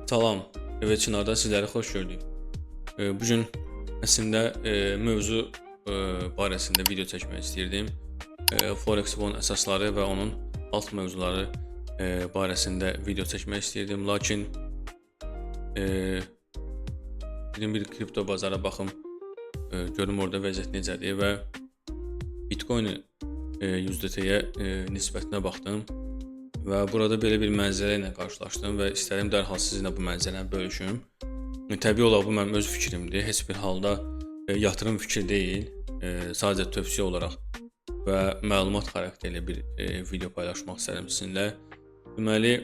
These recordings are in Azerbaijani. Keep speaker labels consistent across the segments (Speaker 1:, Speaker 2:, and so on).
Speaker 1: Salam, Evet Çınarda sizləri xoş gördük. Bu gün əslində mövzu barəsində video çəkmək istəyirdim. Forex One əsasları və onun alt mövzuları barəsində video çəkmək istəyirdim. Lakin dedim bir kripto bazara baxım, görüm orada vəziyyət necədir və Bitcoin USDT-yə nisbətinə baxdım və burada belə bir mənzərə ilə qarşılaşdım və istədim dərhal sizinlə bu mənzərəni bölüşüm. Təbii olaraq bu mənim öz fikrimdir. Heç bir halda yatırım fikri deyil. Sadəcə tövsiyə olaraq və məlumat xarakterli bir video paylaşmaq istədim sizinlə. Deməli,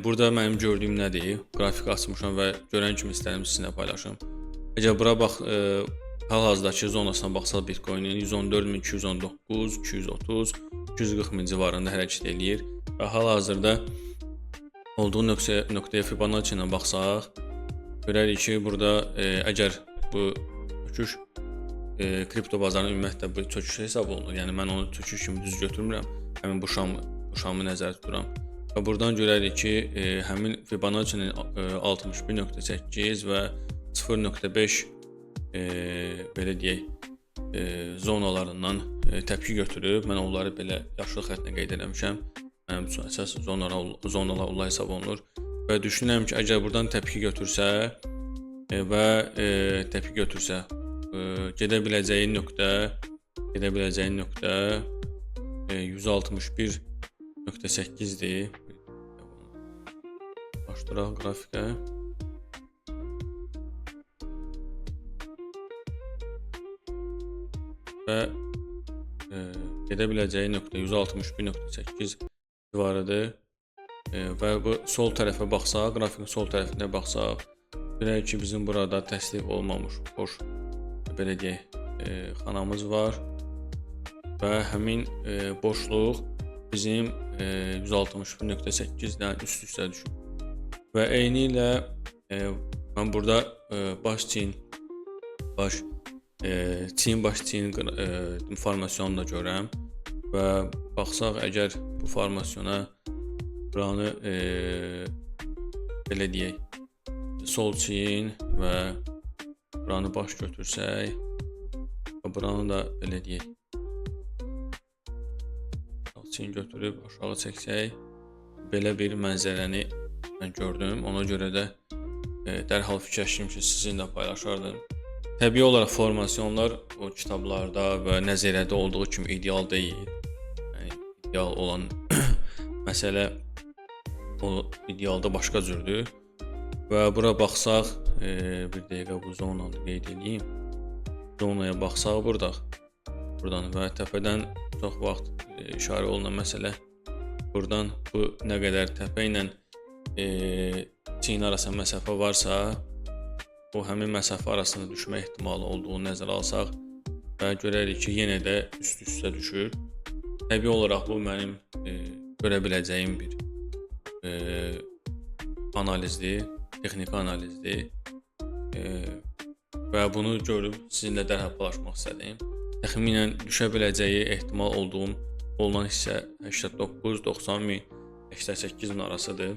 Speaker 1: burada mənim gördüyüm nədir? Qrafik açmışam və görən kimi istədim sizinlə paylaşım. Əgər bura bax, hal-hazırdakı zonasına baxsaq Bitcoin-in 114.219, 230, 240 min civarında hərəkət eləyir və hal-hazırda olduğu nöqtəyə Fibonacci ilə baxsaq, görərik ki, burada əgər bu çöküş kripto bazarının ümumiyyətlə bu çöküş hesab olunur. Yəni mən onu çöküş kimi düz götürmürəm. Həmin bu şamı nəzərdə tuturam. Və buradan görərik ki, həmin Fibonacci-nin 61.8 və 0.5 belə deyək, zonalarından təpki götürüb. Mən onları belə yaşıl xəttlə qeyd eləmişəm. Mənim üçün əsas zonalar onlar hesab olunur. Və düşünürəm ki, əgər buradan təpki götürsə və təpki götürsə, gedə biləcəyi nöqtə 161.8-dir. Başlayaq qrafikə. Və gedə biləcəyi nöqtə 161.8 civarıdır. Və bu sol tərəfə baxsaq, qrafikin sol tərəfinə baxsaq, görərik ki, bizim burada təsdiq olmamış boş, belə deyək, xanamız var və həmin boşluq bizim 161.8-dən üst-üstə düşür. Və eyni ilə mən burada baş çiyin baş çiyin baş çiyin formasyonu da görürəm və baxsaq əgər bu formasyona buranı belə deyək, sol çiyin və buranı baş götürsək və buranı da belə deyək, sağ çiyin götürüb aşağı çəksək, belə bir mənzərəni mən gördüm. Ona görə də dərhal fikirləşdim ki, sizinlə paylaşardım. Təbii olaraq formasyonlar o kitablarda və nəzəriyyədə olduğu kimi ideal deyil. Yəni ideal olan məsələ o idealda başqa cürdür. Və bura baxsaq, bir dəqiqə bu zonanı qeyd edeyim. Zonaya baxsaq buradan və təpədən çox vaxt işarə olunan məsələ buradan bu nə qədər təpə ilə çiyin arasında məsafə varsa, o həmin məsafə arasında düşmə ehtimalı olduğunu nəzərə alsaq və görərik ki, yenə də üst-üstə düşür. Təbii olaraq bu mənim görə biləcəyim bir analizdir, texniki analizdir. Və bunu görüb sizinlə dərhal paylaşmaq istədim. Təxminən düşə biləcəyi ehtimal olunan hissə 89, 90 min, 88 min arasıdır.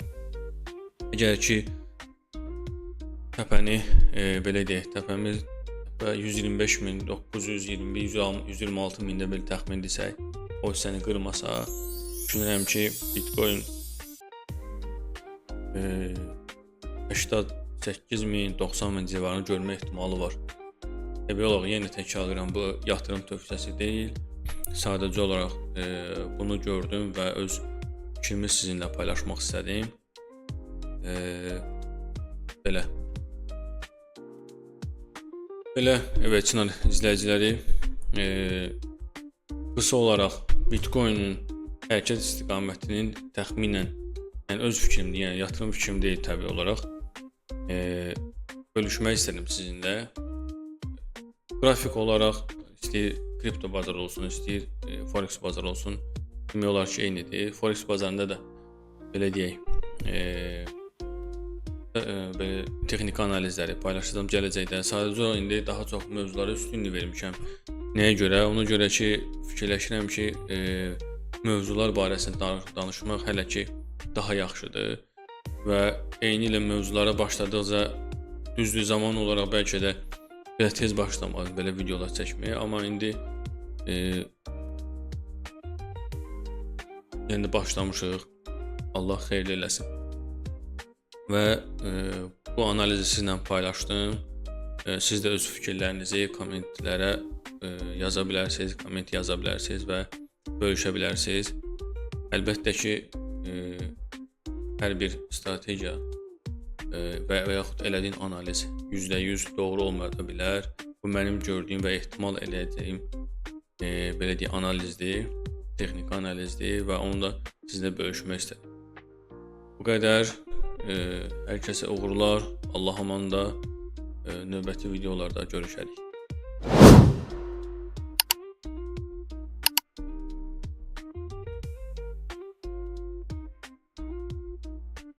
Speaker 1: Əgər ki təpəni, belə deyək, təpəmiz təpə 125 min, 921, 126 mində belə təxmin desək, o hissəni qırmasa, düşünürəm ki, Bitcoin 88 min, 90 min civarını görmə ehtimalı var. Təbii olaraq yenə təkrarlayıram, bu yatırım tövsiyəsi deyil. Sadəcə olaraq bunu gördüm və öz fikrimi sizinlə paylaşmaq istədim. Belə. Belə, evet Çınar izləyiciləri, qısa olaraq Bitcoin-in hərəkət istiqamətinin təxminən, yəni öz fikrimdir, yəni yatırım fikrim deyil təbii olaraq, bölüşmək istədim sizinlə. Qrafik olaraq istəyir kripto bazar olsun, istəyir forex bazarı olsun, demək olar ki, eynidir. Forex bazarında da belə deyək, belə texniki analizləri paylaşacağam gələcəkdə. Sadəcə olaraq indi daha çox mövzulara üstünlük vermişəm. Nəyə görə? Ona görə ki, fikirləşirəm ki, mövzular barəsində danışmaq hələ ki daha yaxşıdır və Eyni ilə mövzulara başladıqca düzdür, zaman olaraq bəlkə də belə tez başlamadım belə videolar çəkməyə, amma indi indi başlamışıq. Allah xeyirli eləsin. Və bu analizi sizlə paylaşdım. Siz də öz fikirlərinizi kommentlərə yaza bilərsiniz, komment yaza bilərsiniz və bölüşə bilərsiniz. Əlbəttə ki, hər bir strategiya və yaxud elədiyin analiz %100 doğru olmaya da bilər. Bu mənim gördüyüm və ehtimal eləyəcəyim belə deyək analizdir, texniki analizdir və onu da sizlə bölüşmək istədim. Bu qədər. Hər kəsə uğurlar. Allah amanda. Növbəti videolarda görüşərik.